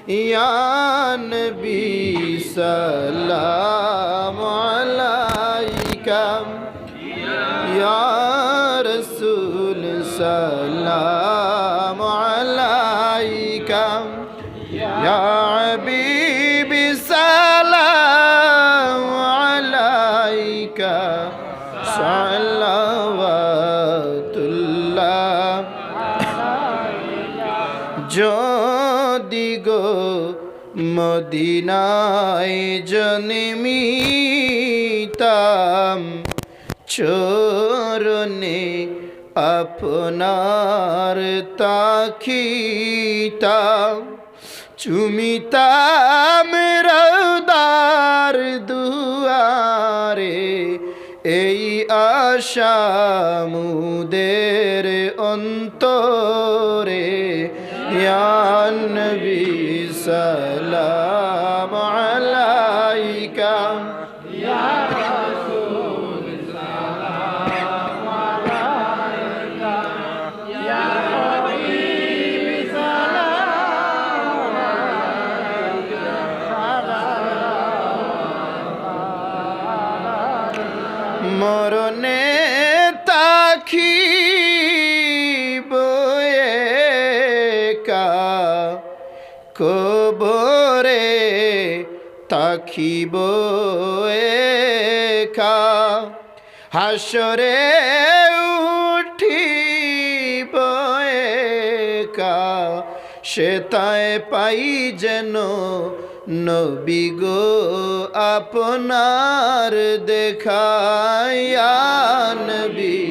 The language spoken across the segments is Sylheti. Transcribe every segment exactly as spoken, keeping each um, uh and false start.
يا نبي سلام عليك، يا رسول سلام عليك، يا حبيبي سلام عليك، صلوات الله। যদি গো মদিনায় জন্মিতাম, চরণে আপনার থাকিতাম, চুমিতাম রওদার দুয়ারে, এই আশা মোদের অন্তরে। يا نبي سلام عليك، يا رسول سلام عليك، يا حبيبي سلام عليك، سلام عليك। মরণে থাকিব একা, কবরে থাকিব একা, হাশরে উঠিব একা, সেতায় পাই যেন নবী গো আপনার দেখা। يا نبي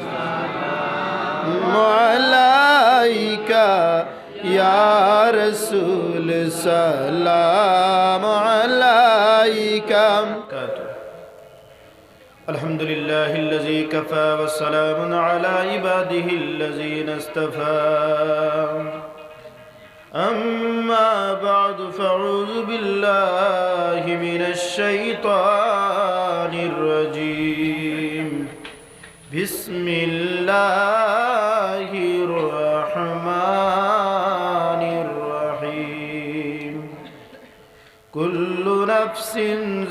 سلام عليك، يا رسول سلام عليك۔ الحمد لله الذي كفى وسلام على عباده الذين اصطفى. أما بعد، فأعوذ بالله من الشيطان الرجيم. بسم الله الرحمن الرحيم. كل نفس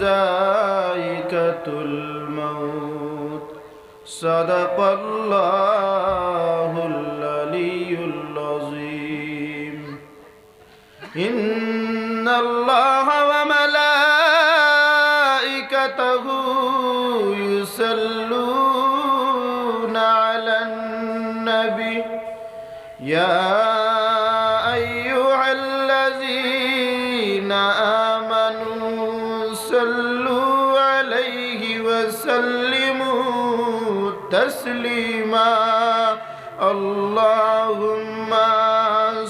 ذائقة الموت. صدق الله العلي العظيم. إن الله وملائكته يصلون على النبي. يا أيها الذين آمنوا صلوا عليه وسلموا تسليما. اللهم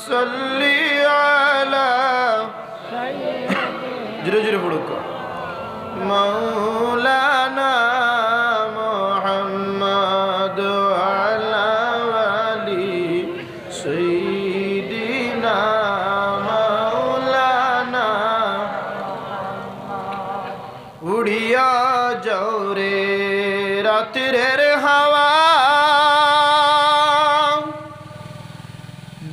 صل على، জোরে জোরে পড়ুক। مولانا محمد وعلى آل سيدنا مولانا। উড়িয়া যাও রে রাত্রের হাওয়া,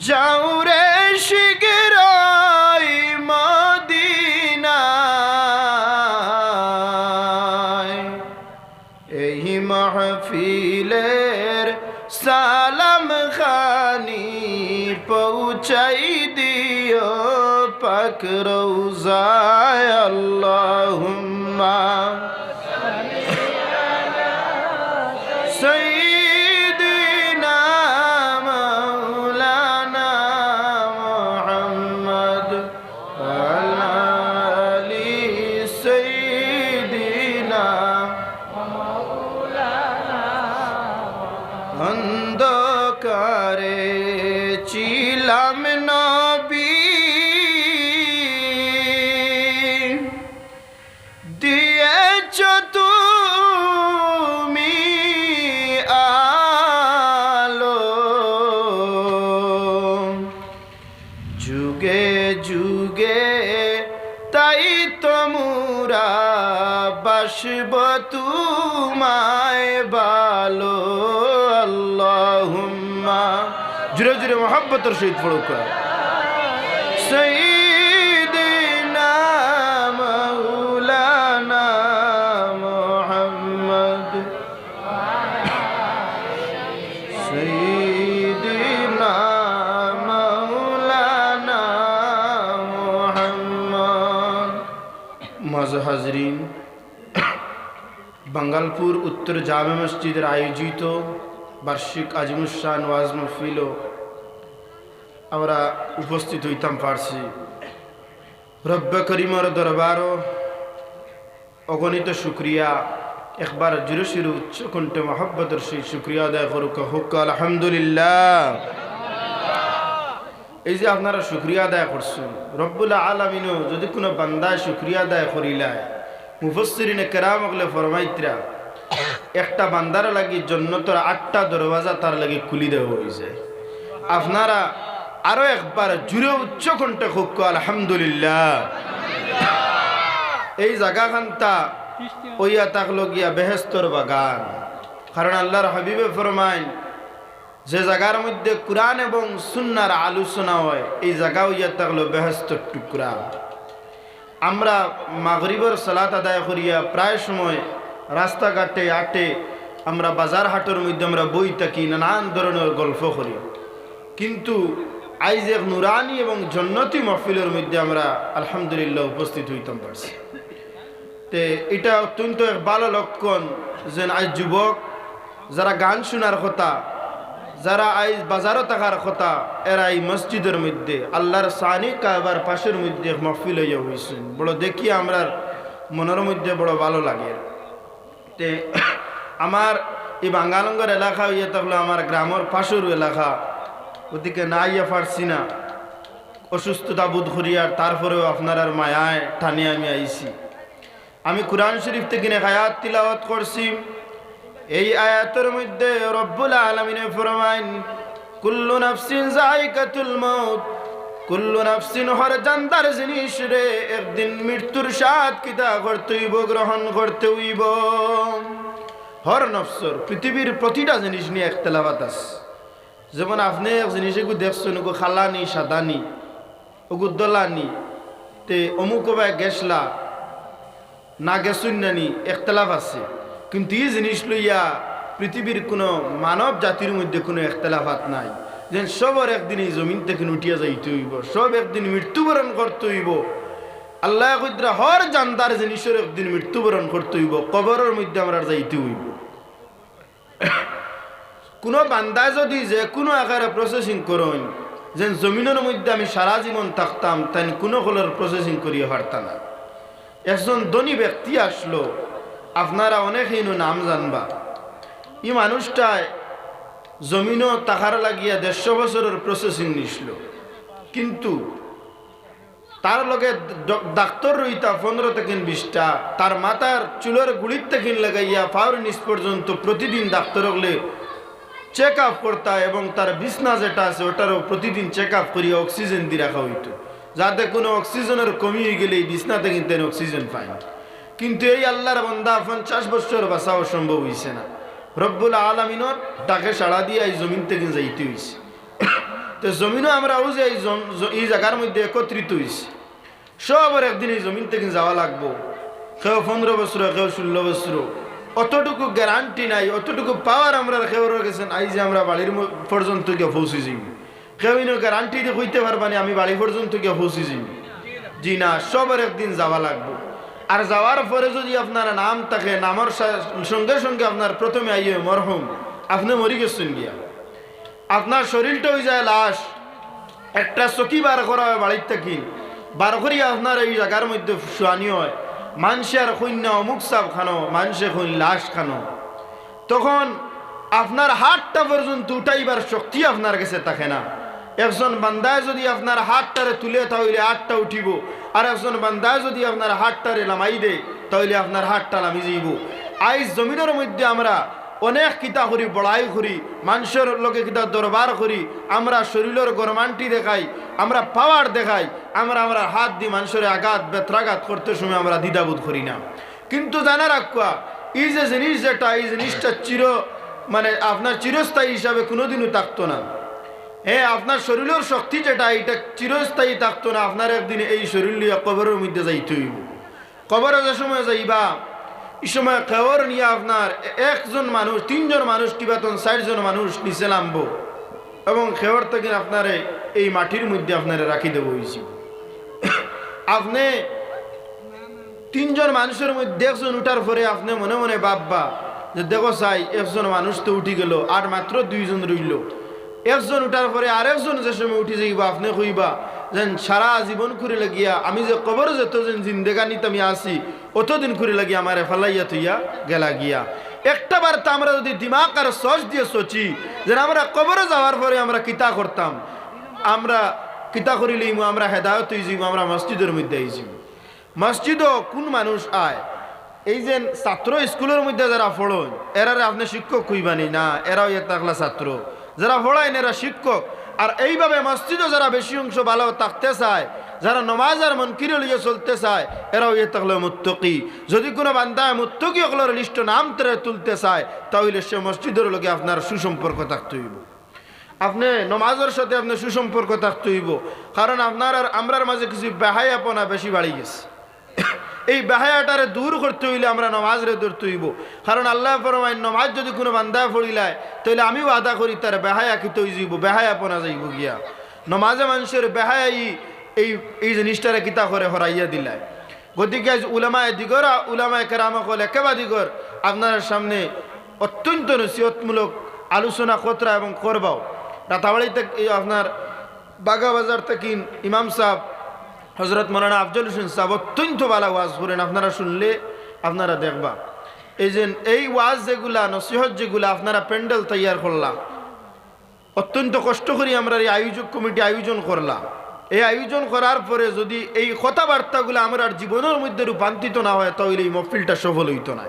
যাও রে শীঘ্রই মদিনায়। এই মাহফিলের সালাম খানি পৌঁছাই দিও পাক রওজায়। আল্লাহুম্মা সাইয়্যিদিনা মাওলানা মুহাম্মদ ওয়া আলা আলি সাইয়্যিদিনা। অন্ধকারে ছিলাম নবী, দিয়েছ তুমি আলো। যুগে যুগে তাই তো মোরা বাসব তোমায় ভালো। আল্লাহুম্মা, জোরে জোরে মহব্বতর সহিত পড়ুক। সই বাঙ্গালপুর উত্তর জামে মসজিদের আয়োজিত বার্ষিক আজিমুস শান ওয়াজ মাহফিলও আমরা উপস্থিত হইতাম পারছি। রব্বে করিমর দরবারও অগণিত শুকরিয়া। একবার জোরে সোরে উচ্চ কণ্ঠে মহব্বতর সহিত শুকরিয়া আদায় করুক, হোক আলহামদুলিল্লাহ। এই যে আপনারা শুকরিয়া আদায় করছেন, রব্বুল আলামিনও যদি কোনো বান্দায় শুকরিয়া আদায় করিলায়, মুফাসসিরিনে কেরাম অকলে ফরমাইতরা, একটা বান্দার লাগি জন্নতর আটটা দরওয়াজা তার লাগি খুলি দেওয়া হইছে। আপনারা আরো একবার জোরে উচ্চ কণ্ঠে হোক আলহামদুলিল্লাহ। এই জাগাখানতা অইয়া থাকলো গিয়া বেহেস্তর বাগান। কারণ আল্লাহর হাবিবে ফরমাইন, যে জাগার মধ্যে কুরআন এবং সুন্নাহর আলোচনা হয়, এই জাগা অইয়া থাকলো বেহেস্তর টুকরা। আমরা মাগরিবর সালাত আদায় করিয়া প্রায় সময় রাস্তাঘাটে আটে, আমরা বাজার হাটর মধ্যে আমরা বই থাকি, নানান ধরনের গল্প করি। কিন্তু আইজ এক নুরানি এবং জন্নতি মহফিলর মধ্যে আমরা আলহামদুলিল্লাহ উপস্থিত হইতাম পারছি। তে ইটা অত্যন্ত এক ভালো লক্ষণ, যেন আইজ যুবক যারা গান শুনার কথা, যারা আইজ বাজারো থাকার কথা, এরা এই মসজিদর মধ্যে আল্লাহর সানি কাবার পাশর মধ্যে এক মহফিল অইয়া হইছইন। বড় দেখিয়া আমরার মনর মধ্যে বড় ভালো লাগে। তে আমার এই বাঙ্গালঙ্গর এলাকা অইয়া থাকলো আমার গ্রামর পাশর এলাকা, গতিকে না আইয়া পারছি না, অসুস্থতা বোধ করিয়ার, তারপরেও আপনারার মায়ায় টানে আমি আইছি। আমি কুরআন শরীফ থাকি এক আয়াত তিলাওয়াত করছি। এই আয়াতর মধ্যে রব্বুল আলামিনে ফরমাইন, "কুল্লু নাফসিন যায়িকাতুল মাউত।" কুল্লু নাফসিন, হর জানদার জিনিসরে একদিন মৃত্যুর স্বাদ কিতা করতে অইবো, গ্রহণ করতে অইবো। হর নফসর, পৃথিবীর প্রতিটা জিনিস নিয়া ইখতিলাফাত আছে। যেমন আপনে এক জিনিস এগু দেখছইন, ওগু কালা নি, সাদা নি, ওগু ধলা নি, তে অমুক ওবায় গেছলা, না গেছইন না নি, ইখতিলাফ আছে। কিন্তু ই জিনিস লইয়া পৃথিবীর কোনো মানব জাতির মধ্যে কোনো ইখতিলাফাত নাই। যেন সবর একদিন এই জমিন থাকি উঠিয়া যাইতে অইবো, সব একদিন মৃত্যুবরণ করতে অইবো। আল্লায় কইতরা হর জানদার জিনিসর একদিন মৃত্যুবরণ করতে অইবো, কবরর মধ্যে আমরার যাইতে অইবো। কোনো বান্দায় যদি যে কোনো আকারে processing করইন, যেন জমিনর মধ্যে আমি সারা জীবন থাকতাম, তাইন কোনো কলর processing করিয়া পারতা না। একজন ধনী ব্যক্তি আছলো, আপনারা অনেকেইনও নাম জানবা। ই মানুষটায় জমিনো থাকার লাগিয়া দেড়শো বছরর processing নিছলো, কিন্তু তার লগে ড-, ডাক্তর রইতা পনেরো থাকি বিশটা, তার মাথার চুলর গুড়ির থাকি লাগাইয়া পাওর নিচ পর্যন্ত প্রতিদিন ডাক্তর অকলে check up করতা এবং তার বিছনা যেটা আছে ওটারও প্রতিদিন check up করিয়া oxygen দি রাখা অইতো, যাতে কোনো oxygenর কমি অইগেলে এই বিছনা থাকি তাইন oxygen পাইন। কিন্তু এই আল্লাহর বান্দা পঞ্চাশ বছর বাঁচাও সম্ভব অইছে না। রব্বুল আলামিনর ডাকে সাড়া দিয়া এই জমিন থাকি যাইতে অইছে। তে জমিনো আমরা অউ যে এই জম-, জ-, এই জাগার মধ্যে একত্রিত অইছি, সবর একদিন এই জমিন থাকি যাওয়া লাগবো। কেউ পনেরো বছর, কেউ ষোলো বছর, অতটুকু guarantee নাই, অতটুকু power আমরার কেউরর গেছে নাই যে আমরা বাড়ির ম-, পর্যন্ত গিয়া পৌঁছি যাইমু। কেউ ইনো guarantee দি কইতে পারবা নি আমি বাড়ি পর্যন্ত গিয়া পৌঁছি যাইমু? জি না, সবর একদিন যাওয়া লাগবো। আর যাওয়ার পরে যদি আপনার নাম থাকে, নামর সা-, সঙ্গে সঙ্গে আপনার প্রথমে আইয়ে মরহুম, আপনে মরি গেছইন গিয়া। আপনার শরীরটা অই যায় লাশ, একটা চকি বার করা হয় বাড়ির থাকি, বার করিয়া আপনার এই জাগার মধ্যে শুয়ানি হয়। মানষে আর কইন না অমুক সাব খানো, মানষে কইন লাশ খানো। তখন আপনার হাতটা পর্যন্ত উঠাইবার শক্তি আপনার গেছে থাকে না। একজন বান্দায় যদি আপনার হাতটারে তুলে, তা অইলে হাতটা উঠিবো, আর একজন বান্দায় যদি আপনার হাতটারে লামাই দেয়, তা অইলে আপনার হাতটা লামি যাইবো। আইজ জমিনর মধ্যে আমরা অনেক কিতা করি, বড়াই করি, মানষর লগে কিতা দরবার করি, আমরা শরীলর গরমান্টি দেখাই, আমরা power দেখাই, আমরা, আমরা হাত দি মানষরে আঘাত, বেত্রাঘাত করতে সময় আমরা দ্বিধাবোধ করি না। কিন্তু জানা রাখবা, এই যে জিনিস যেটা, এই জিনিসটা চির, মানে, আপনার চিরস্থায়ী হিসাবে কোনোদিনও থাকতো না। হ্যাঁ, আপনার শরীলর শক্তি যেটা, এটা চিরস্থায়ী থাকতো না। আপনার একদিন এই শরীর লইয়া কবরর মধ্যে যাইতে অইবো। কবরে যে সময় যাইবা, ই সময় কেউর নিয়া আপনার এ-, একজন মানুষ, তিনজন মানুষ, কিবা তন চাইরজন মানুষ নিচে লামবো এবং কেউর থাকি আপনারে এই মাটির মধ্যে আপনারে রাখি দেওয়া অইছে। আপনে তিনজন মানুষর মধ্যে একজন উঠার পরে আপনে মনে মনে ভাববা যে, "দেখো চাই, একজন মানুষ তো উঠি গেল, আর মাত্র দুইজন রইল।" একজন উঠার পরে আরেকজন যে সময় উঠি যাইবা, আপনে কইবা যেন, "সারা জীবন করি লাগিয়া আমি যে কবর যতদিন জিন্দেগানিত আমি আছি, অতদিন করি লাগিয়া আমারে ফালাইয়া থইয়া গেলা গিয়া।" একটা বার তো আমরা যদি দিমাগ আর সস দিয়ে সচি, যেন আমরা কবরে যাওয়ার পরে আমরা কিতা করতাম, আমরা কিতা করি লইমু, আমরা হেদায়ত হই যাইমু, আমরা মসজিদের মধ্যে আই যাইমু। মসজিদও কোন মানুষ আয়? এই যে ছাত্র স্কুলের মধ্যে যারা পড়ইন, এরারে আপনে শিক্ষক কইবানি না, এরাও এক তাকলা ছাত্র। যারা পড়াইন এরা শিক্ষক। আর এইভাবে মসজিদও যারা বেশি অংশ ভালো থাকতে চায়, যারা নমাজ আর মনকিরে লইয়া চলতে চায়, এরাও এক তাকলা মুত্তকি। যদি কোনো বান্দায় মুত্তকি অকলর লিস্টো নাম তারে তুলতে চায়, তাহলে সে মসজিদের লগে আপনার সুসম্পর্ক থাকতে হইব। আপনে নমাজর সাথে আপনার সুসম্পর্ক থাকতে হইব। কারণ আপনার আর আমরার মাঝে কিছু বেহায়াপনা বেশি বাড়ি গেছে। এই বেহায়াটারে দূর করতে হইলে আমরা নমাজরে ধরতে হইব। কারণ আল্লায় ফরমাইন, নমাজ যদি কোনো বান্দায় পড়িলায়, তাহলে আমি ওয়াদা করি তার বেহায়া কিতা হই যাইব, বেহায়াপনা যাইব গিয়া। নমাজে মানুষের বেহায়াই এই, এই জিনিসটারে কিতা করে হরাইয়া দিলায়। গতিকে আজ উলামায়ে দিগর, উলামায়ে কেরাম অকল একেবাদিগর আপনার সামনে অত্যন্ত নসিহতমূলক আলোচনা করতরা এবং করবাও। রাতাবাড়ি থেকে এই আপনার বাগা বাজার থেকে ইমাম সাহেব হজরত মৌলানা আফজল হোসেন সাহেব অত্যন্ত ভালা ওয়াজ করেন, আপনারা শুনলে আপনারা দেখবা। এই যে এই ওয়াজ যেগুলা, নসিহত যেগুলা আপনারা প্যান্ডেল তৈয়ার করলা, অত্যন্ত কষ্ট করি আমরা এই আয়োজক কমিটি আয়োজন করলা। এই আয়োজন করার পরে যদি এই কথাবার্তাগুলো আমরার জীবনের মধ্যে রূপান্তরিত না হয়, তাহলে এই মহফিলটা সফল হইতো না।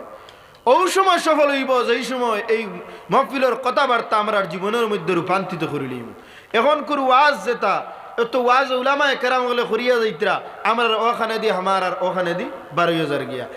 ওই সময় সফল হইব, যেই সময় এই মহফিলের কথাবার্তা আমরার জীবনের মধ্যে রূপান্তরিত করি লইব। এখন কুর ওয়াজ যেটা, এত ওয়াজ উলামায়ে কেরাম অকলে করিয়া যাইতরা, আমরার ওখানে দি, আমার আর ওখানে দি বারো হাজার গিয়া।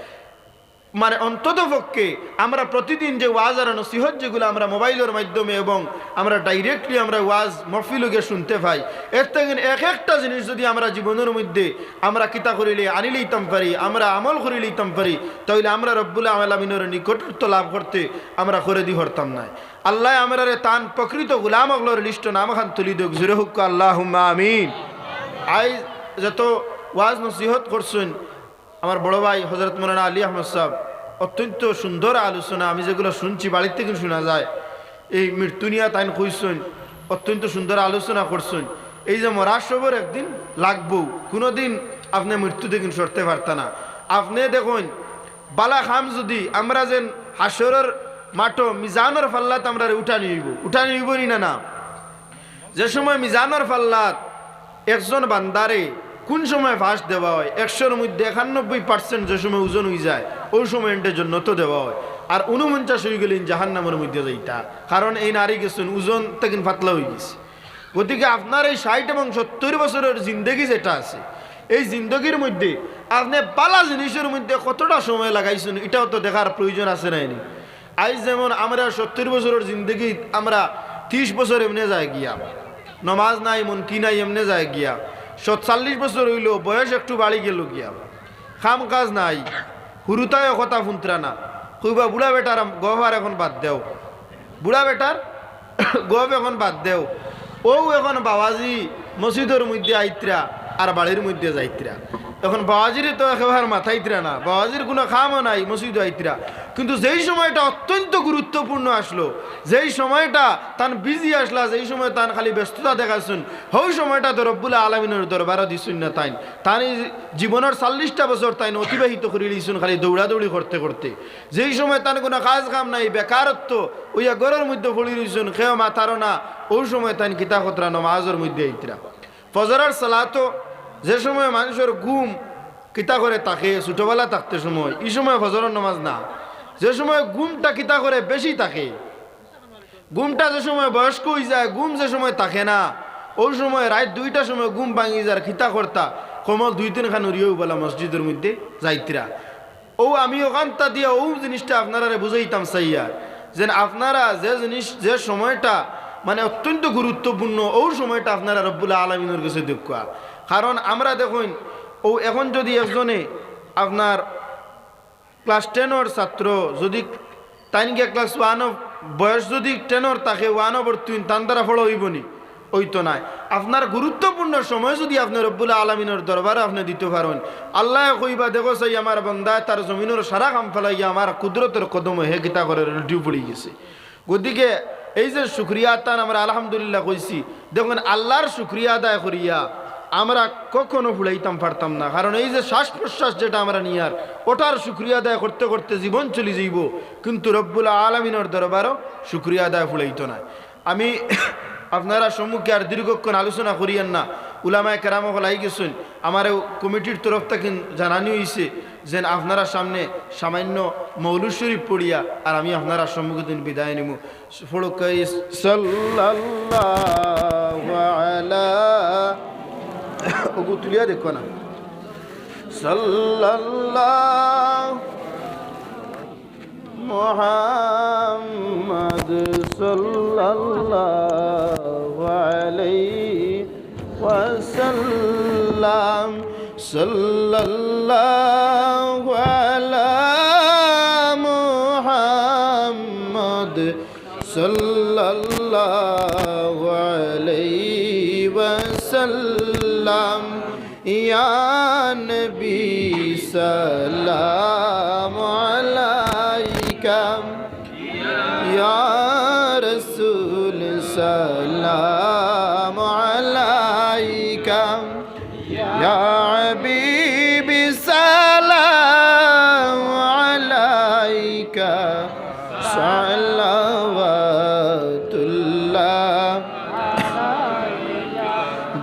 মানে, অন্তত পক্ষে আমরা প্রতিদিন যে ওয়াজ আর নসিহত যেগুলো আমরা মোবাইলের মাধ্যমে এবং আমরা directly আমরা ওয়াজ মহফিল গিয়ে শুনতে পাই, এর থেকে এক একটা জিনিস যদি আমরা জীবনের মধ্যে আমরা কিতা করিলে আনি লইতাম পারি, আমরা আমল করি লইতাম পারি, তাহলে আমরা রব্বুল আলামিনের নিকটত্ব লাভ করতে আমরা করে দি হরতাম নাই। আল্লাহ আমরারে তান প্রকৃত গোলাম অকলর লিস্টো নাম খান তুলি দেউক, জুরে হুক্কা আল্লাহুম্মা আমিন। আইজ যত ওয়াজ নসিহত করছেন, আমার বড় ভাই হজরত মৌলানা আলী আহমদ সাহেব অত্যন্ত সুন্দর আলোচনা, আমি যেগুলো শুনছি বাড়ির থেকে শোনা যায়, এই মৃত্যু নিয়া তাইন কইছইন, অত্যন্ত সুন্দর আলোচনা করছইন। এই যে মরার সবর একদিন লাগবো, কোনোদিন আপনি মৃত্যু থেকে সরতে পারতা না। আপনি দেখুন, বালা খাম যদি আমরা যেন হাসরর মাঠো মিজানর ফাল্লাত আমরা উঠানি হইব, উঠানি হইব নি না? না, যে সময় মিজানর ফাল্লাত একজন বান্দারে কোন সময় ফাঁস দেওয়া হয়, একশোর মধ্যে একানব্বই পার্সেন্ট যে সময় ওজন হয়ে যায়, ওই সময় এন্ডে জন্নত দেওয়া হয়। আর ঊনপঞ্চাশ হয়ে গেলে জাহান্নামের মধ্যে যাইতা, কারণ এই নারী গেছেন ওজন থেকে পাতলা হয়ে গেছে। গতিকে আপনার এই ষাট এবং সত্তর বছরের জিন্দেগি যেটা আছে, এই জিন্দেগির মধ্যে আপনি বালা জিনিসের মধ্যে কতটা সময় লাগাইছেন, এটাও তো দেখার প্রয়োজন আছে নাইনি? আইজ যেমন আমরা সত্তর বছরের জিন্দেগি, আমরা ত্রিশ বছর এমনে যায় গিয়া, নমাজ নাই, মনকি নাই, এমনে যায় গিয়া। সতচল্লিশ বছর হইল, বয়স একটু বাড়ি গেল গিয়া, কাম কাজ নাই, হুরুতায় কথা ফুন্তরা না, কইবা বুড়া বেটার গফ আর এখন বাদ দেও, বুড়া বেটার গফ এখন বাদ দেও। ও এখন বাবাজি মসজিদর মধ্যে আইতরা আর বাড়ির মধ্যে যাইতরা। এখন বাবাজিরে তো একেবারে মাথাইতরা না, বাবাজির কোনো কামও নাই, মসজিদও আইতরা। কিন্তু যেই সময়টা অত্যন্ত গুরুত্বপূর্ণ আসলো, যেই সময়টা তান বিজি আসলা, যেই সময় তান খালি ব্যস্ততা দেখাছুন, হৌ সময়টা তো রব্বুল আলমিনের দরবারও দিছুন না তাইন। তান এই জীবনের চল্লিশটা বছর তাইন অতিবাহিত করি দিছুন খালি দৌড়াদৌড়ি করতে করতে। যেই সময় তান কোনো কাজ কাম নাই, বেকারত্ব, ওইয়া ঘরের মধ্যে পড়ি রইছুন, কেউ মাতারও না, ওই সময় তাইন কিতা করতরা, নমাজর মধ্যে আইতরা। ফজরর সালাতো যে সময় মানুষের ঘুম কিতা করে থাকে, ছোটবেলা থাকতে সময়, এই সময় ফজরর নমাজ না, যে সময় ঘুমটা কিতা করে বেশি থাকে, ঘুমটা যে সময় বয়স্ক হয়ে যায়, ঘুম যে সময় থাকে না, ওই সময় রাত দুইটার সময় ঘুম ভাঙি যায়, কিতা করতা, কমল দুই তিন খান উড়িয়েও বলা মসজিদের মধ্যে যাইতরা। ও আমি ওখানটা দিয়া ও জিনিসটা আপনারারে বুঝাইতাম চাইয়া, যেন আপনারা যে জিনিস, যে সময়টা মানে অত্যন্ত গুরুত্বপূর্ণ, ও সময়টা আপনারা রব্বুল আলমিনের কাছে দেখুয়া। কারণ আমরা দেখুন, ও এখন যদি একজনে আপনার ক্লাস টেনর ছাত্র যদি তাইন গিয়া ক্লাস ওয়ানও, বয়স যদি টেনর থাকে, ওয়ানও ভর্তি হইন, তান দ্বারা পড়া হইব নি? অইতো নায়। আপনার গুরুত্বপূর্ণ সময় যুদি আপনে রব্বুল আলামিনর দরবারো আপনে দিতো পারইন, আল্লায় কইবা, "দেখো চাই আমার বন্দায় তার জমিনর সারা কাম ফালাইয়া আমার কুদরতর কদমো হে কিতা করের, লুটিয়া পড়ি গেছে।" গতিকে এই যে শুকরিয়া তান আমরা আলহামদুলিল্লাহ কইছি, দেখইন আল্লার শুকরিয়া আদায় করিয়া আমরা কখনো ফুড়াইতাম পারতাম না। কারণ এই যে শ্বাস প্রশ্বাস যেটা আমরা নিয়ার, ওটার শুকরিয়া আদায় করতে করতে জীবন চলি যাইবো, কিন্তু রব্বুল আলামিনর দরবারো শুকরিয়া আদায় ফুড়াইতো নায়। আমি আপনারার সম্মুখে আর দীর্ঘক্ষণ আলোচনা করিয়ার না, উলামায়ে কেরাম অকল আই গেছইন। আমারে কমিটির তরফ থাকি জানানি অইছে যেন আপনারার সামনে সামান্য মৌলুদ শরীফ পড়িয়া আর আমি আপনারার সম্মুখে দিন বিদায় নিমু। পড়উক্কা, সাল্লাল্লাহু আলা, ওগু তুলিয়া দেখো না। সাল্লাল্লাহু محمد صلى الله عليه وسلم، صلى الله على محمد صلى الله عليه وسلم. يا نبي سلام عليك، يا رسول سلام عليك، يا حبيبي سلام عليك، صلوات الله.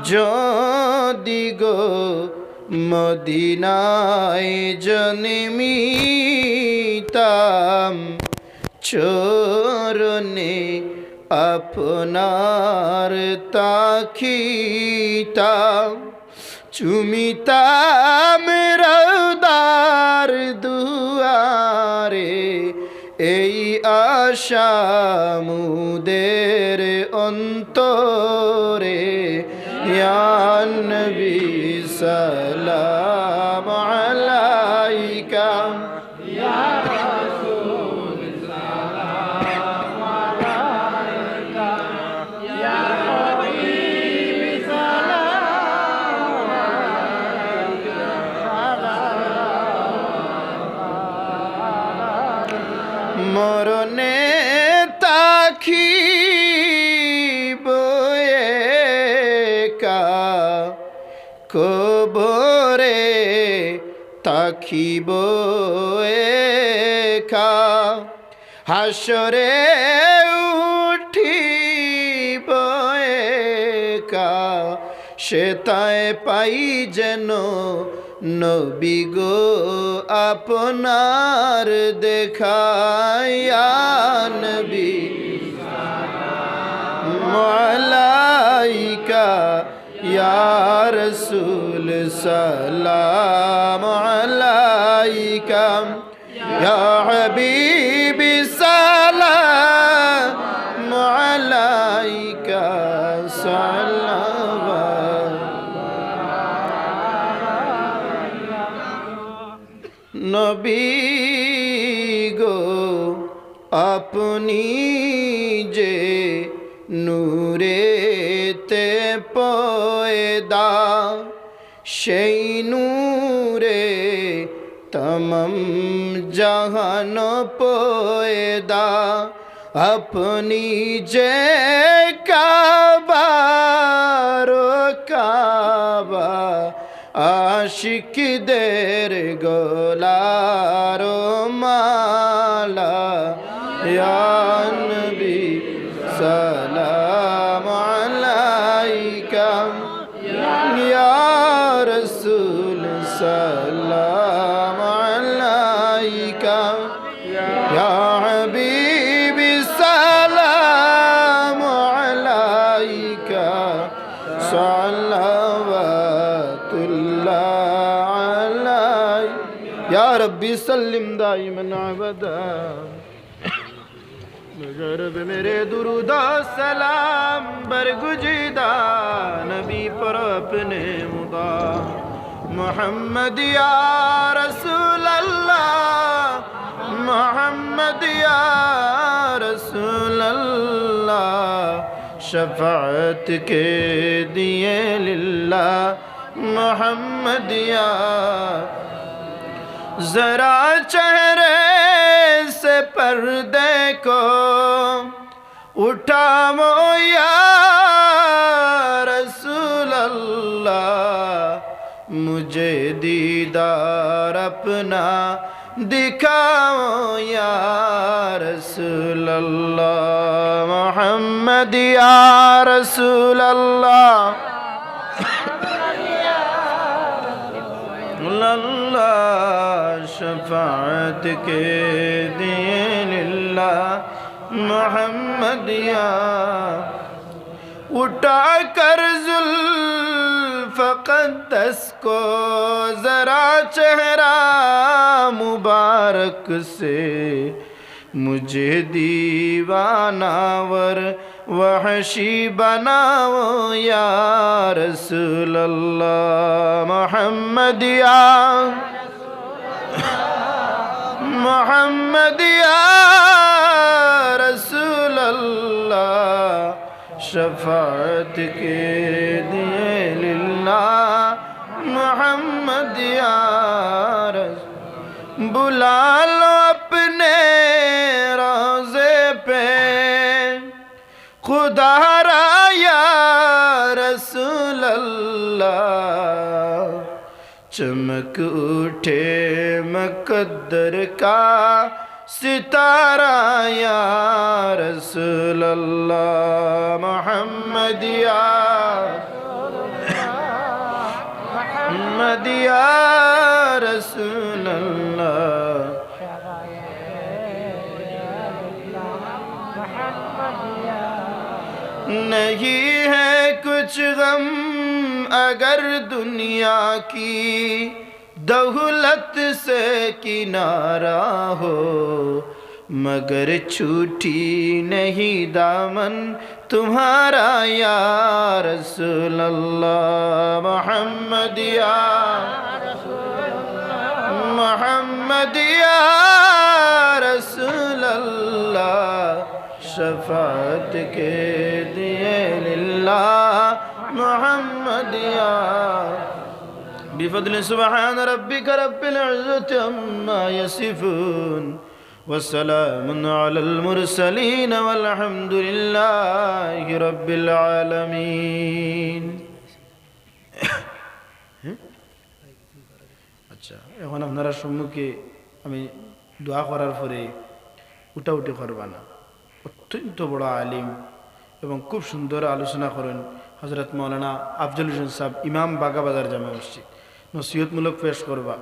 যদি গো মদিনায় জন্মিতাম, চরণে আপনার থাকিতাম, চুমিতাম রওদার দুয়ারে, এই আশা মোদের অন্তরে। ইয়া নবী সালাম আলাইকা। মরণে থাকিব একা, কবরে থাকিব একা, হাশরে উঠিব একা, সেতায় পাই যেন নবী গো আপনার দেখা। ইয়া নবী সালাম আলাইকা, ইয়া রাসূল সালাম আলাইকা, ইয়া হাবিবি সালাম আলাইকা, সালাওয়াত। নবী গো, আপনি যে নূরেতে পয়দা, সেই নূরে তমাম জাহান পয়দা। আপনি যে কাবার কাবা, আশিকদের গলার মালা। ইয়া নবী সালাম আলাইকা, ইয়া রাসূল সালাম আলাইকা, ইয়া হাবিবি সালাম আলাইকা, সালাওয়াতুল্লাহ আলাইকা। ইয়া রাব্বি সাল্লিম দাইমান আবাদা। مجرب میرے درود و سلام برگزیدہ نبی پر اپنے مدام۔ محمد یا رسول اللہ، محمد یا رسول اللہ، شفاعت کے دیے للہ محمد یا، ذرا چہرے سے پردے کو اٹھاؤ یا رسول اللہ، مجھے دیدار اپنا دکھاؤ یا رسول اللہ، محمد یا رسول اللہ، اللہ شفاعت کے دیے للہ محمد یا۔ اٹھا کر زلف اقدس کو ذرا چہرہ مبارک سے، مجھے دیوانہ ور وحشی بناؤ یا رسول اللہ، محمد یا، محمد یا رسول اللہ، شفاعت کے دیے للہ محمد یا رسول، بلا لو اپنے روضے پہ خدا را یا رسول اللہ، چمک اٹھے مقدر کا ستارہ یا رسول اللہ، محمد یا، محمد یا رسول اللہ۔ نہیں ہے کچھ غم اگر دنیا کی دولت سے کنارہ ہو، مگر چھوٹی نہیں دامن تمہارا یا رسول اللہ، محمد یا، محمد یا رسول اللہ، شفاعت کے دیے للہ محمد یا۔ بفضل سبحان ربك رب العزة عما يصفون، وسلام على المرسلين والحمد لله رب العالمين। আচ্ছা, এখন আপনারার সম্মুখে আমি দোয়া করার পরে উঠাউঠি করবা না। অত্যন্ত বড় আলিম এবং খুব সুন্দর আলোচনা করেন হযরত মাওলানা আফজল হোসেন সাহেব, ইমাম বাগাবাজার জামে মসজিদ। নসিহতমূলক পেশ করবা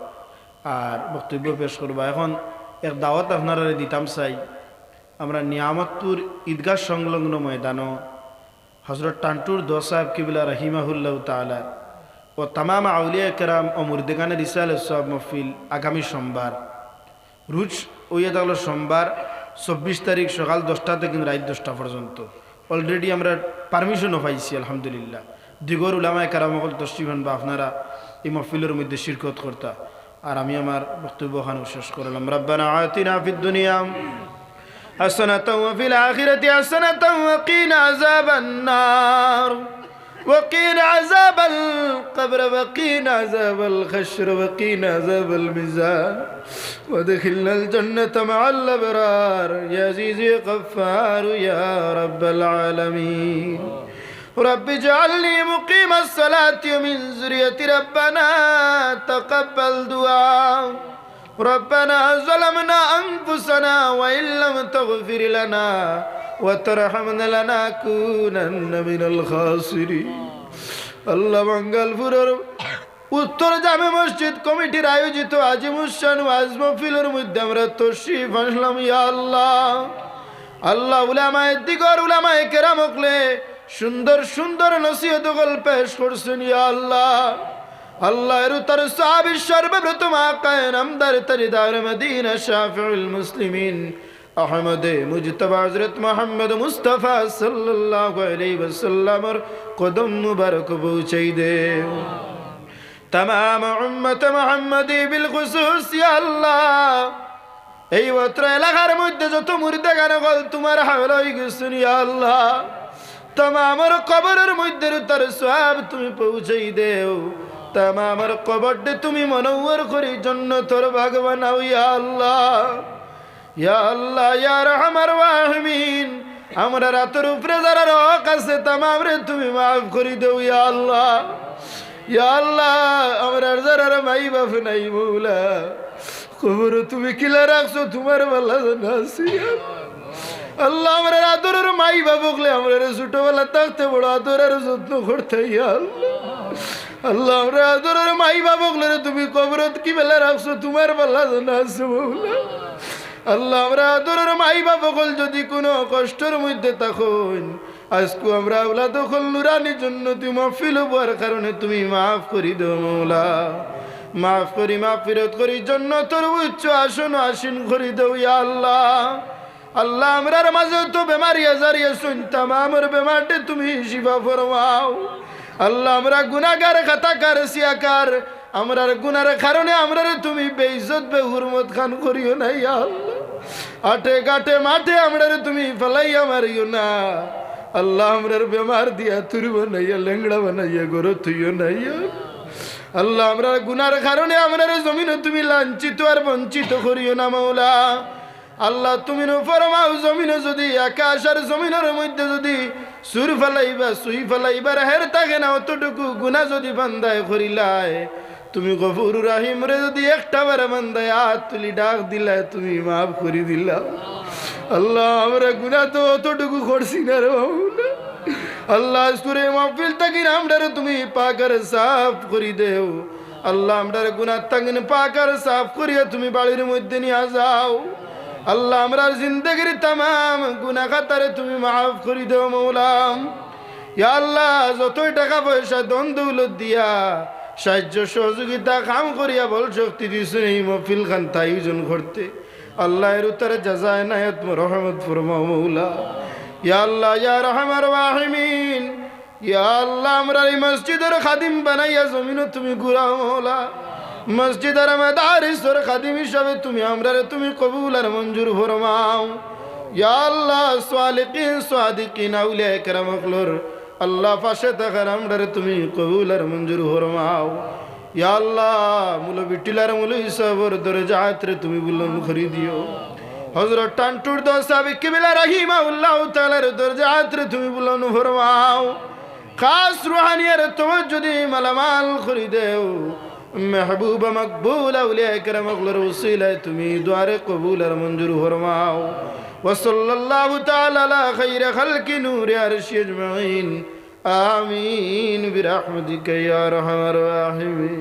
আর বক্তব্য পেশ করবা। এখন এক দাওয়াত আপনারারে দিতাম চাই, আমরা নিয়ামতপুর ঈদগাহ সংলগ্ন ময়দানো হযরত টান্টুর দোয়া সাহেব কিবলা রহিমাহুল্লাহ তাআলা ও তামাম আউলিয়া কেরাম ও মুর্দেগানে রিসালাত সওয়াব মাহফিল আগামী সোমবার, রোজ অইয়া থাকলো সোমবার চব্বিশ তারিখ সকাল দশটা থাকি রাইত দশটা পর্যন্ত। Already আমরা permission ও পাইছি, আলহামদুলিল্লাহ। দিগর উলামায়ে কেরাম অকল তশরিফ আনবা, আপনারা এই মাহফিলর মধ্যে শিরকত করতা। আর আমি আমার বক্তব্য অখানো শেষ করলাম। ربنا آتنا في الدنيا حسنة وفي الآخرة حسنة وقنا عذاب النار وقنا عذاب القبر وقنا عذاب الحشر وقنا عذاب الميزان وادخلنا الجنة مع الأبرار يا عزيز يا غفار يا رب العالمين. رب اجعلني مقيم الصلاة ومن ذريتي ربنا تقبل دعاء. ربنا ظلمنا أنفسنا وإن لم تغفر لنا وترحمنا لنكونن من الخاسرين. আল্লাহ, বাঙ্গালপুরর উত্তর জামে মসজিদ কমিটির আয়োজিত আজিমুস শান ওয়াজ মাহফিলর মধ্যে আমরা তশরিফ আনলাম, ইয়া আল্লাহ। আল্লাহ, উলামায়ে দিগর, উলামায়ে কেরাম অকলে সুন্দর সুন্দর নসিহত অকল পেশ করছইন, ইয়া আল্লাহ। আল্লাহ, এর উত্তর সাহাবী সর্বপ্রথম আকায়ে নামদার তাজদারে মদিনা শাফিউল মুসলিমিন আহমদে মুজতবা হযরত মুহাম্মদ মুস্তাফা সাল্লাল্লাহু আলাইহি ওয়াসাল্লামর কদম মুবারক পৌঁছাই দেও। তামাম উম্মতে মুহাম্মদী বিল খুসুস, ইয়া আল্লাহ, এই অত্র এলাকার মধ্যে যত মুর্দেগান অকল তুমার হাওলা অইগেছইন, ইয়া আল্লাহ, তামামর কবরর মধ্যে তার সওয়াব তুমি পৌঁছাই দেও। তামামর কবররে তুমি মনোহর করি জন্নতর বাগ বানাও, ইয়া আল্লাহ। ইয়া আল্লাহ, ইয়া আরহামার রাহিমিন, আমরার আতর উপরে যারার হক আছে, তামামরে তুমি মাফ করি দেও, ইয়া আল্লাহ। ইয়া আল্লাহ, আমরার যারার মাই বাপ নাই, মৌলা, কবরো তুমি কিলা রাখছো, তুমার বালা জানা আছে, ইয়া আল্লাহ। আল্লাহ, আমরার আদরর মাই বাপ অকলে আমরারে ছোটবেলা থাকতে বড় আদর আর যত্ন করতা, ইয়া আল্লাহ। আল্লাহ, আমরার আদরর মাই বাপ অকলরে তুমি কবরত কিলা রাখছো, তুমার বালা জানা আছে, মৌলা। আল্লাহ, আমরার আদরর মাই বাপ অকল যুদি কুনু কষ্টর মধ্যে থাকইন, আইজকু আমরার আওলাদ অকল নুরানি জন্নতি মাহফিল অওয়ার কারণে তুমি মাফ করি দেও, মৌলা। মাফ করি, মাগফিরত করি, জন্নতর উচ্চ আসন আসীন করি দেও, ইয়া আল্লাহ। আল্লাহ, আমরার মাঝে যত বেমারি আজারি আছইন, তামামর বেমাররে তুমি শিফা ফরমাও। আল্লাহ, আমরা গুনাগার, খাতাকার, সিয়াকার, আমরার গুনার কারণে আমরারে তুমি বেইজ্জত, বেহুরমত খান করিও না, ইয়া আল্লাহ। আটে ঘাটে মাঠে আমরারে তুমি ফালাইয়া মারিও না। আল্লাহ, আমরার বেমার দিয়া তুর বানাইয়া, লেংড়া বানাইয়া ঘরো থইও না, ইয়া আল্লাহ। আল্লাহ, আমরার গুনার কারণে আমরারে জমিনো তুমি লাঞ্ছিত আর বঞ্চিত করিও না, মৌলা। আল্লাহ, তুমি নু ফরমাও, জমিনো যুদি, আকাশ আর জমিনর মধ্যে যুদি সুর ফালাইবা, সুই ফালাইবার হের থাকে না, অতটুকু গুনা যুদি বান্দায় করিলায়, তুমি গফুর রাহিমরে যুদি একটা বার বান্দায় আত তুলি ডাক দিলায়, তুমি মাফ করি দিলাও। আল্লাহ, আমরা গুনা তো অতটুকু করছি না রে বাবু। আল্লাহ, আইজকুর মাহফিল থাকি আমরারে তুমি পাক আর সাফ করি দেও। আল্লাহ, আমরারে গুনা থাকি পাক আর সাফ করিয়া তুমি বাড়ির মধ্যে নিয়া যাও। আল্লাহ, আমরার জিন্দেগির তামাম গুনা খাতারে তুমি মাফ করি দেও, মৌলা। ইয়া আল্লাহ, যতই টেকা পয়সা, ধন দৌলত দিয়া, সাহায্য সহযোগিতা, কাম করিয়া, বল শক্তি দিছইন এই মাহফিল খান আয়োজন করতে, আল্লাহ, এর উত্তরে জাযা এনায়েত রহমত ফরমাও, মৌলা। ইয়া আল্লাহ, ইয়া আরহামার রাহিমিন, ইয়া আল্লাহ, আমরারে এই মসজিদর খাদিম বানাইয়া জমিনো তুমি ঘুরাও, মৌলা। মসজিদ আর মাদারিসর খাদিম হিসাবে তুমি আমরারে তুমি কবুল আর মঞ্জুর ফরমাও। ইয়া আল্লাহ, সালিকিন, সাদিকিন, আউলিয়া একরাম অকলর আল্লাহ, পাশে থাকার আমরারে তুমি কবুল আর মঞ্জুর ফরমাও। ইয়া আল্লাহ, মৌলবী টিলার মৌলবী সাবর দরজাতরে তুমি বুলন্দ করি দিও। হযরত টান্টুর দোস্ত সাব কিবলা রাহিমাহুল্লাহ তাআলার দরজাতরে তুমি বুলন্দ ফরমাও। খাস রুহানিয়ার তওয়াজ্জুহ দি মালামাল করি দেও। মাহবুব মকবুল আউলিয়া একরাম অকলর উসিলায় তুমি দোয়ারে কবুল আর মঞ্জুর ফরমাও। ওয়া সাল্লাল্লাহু তাআলা আলা খাইরি খালকি নূরি আরশি আজমাইন। আমিন বিরহমাতিকা ইয়া আরহামার রাহিমিন।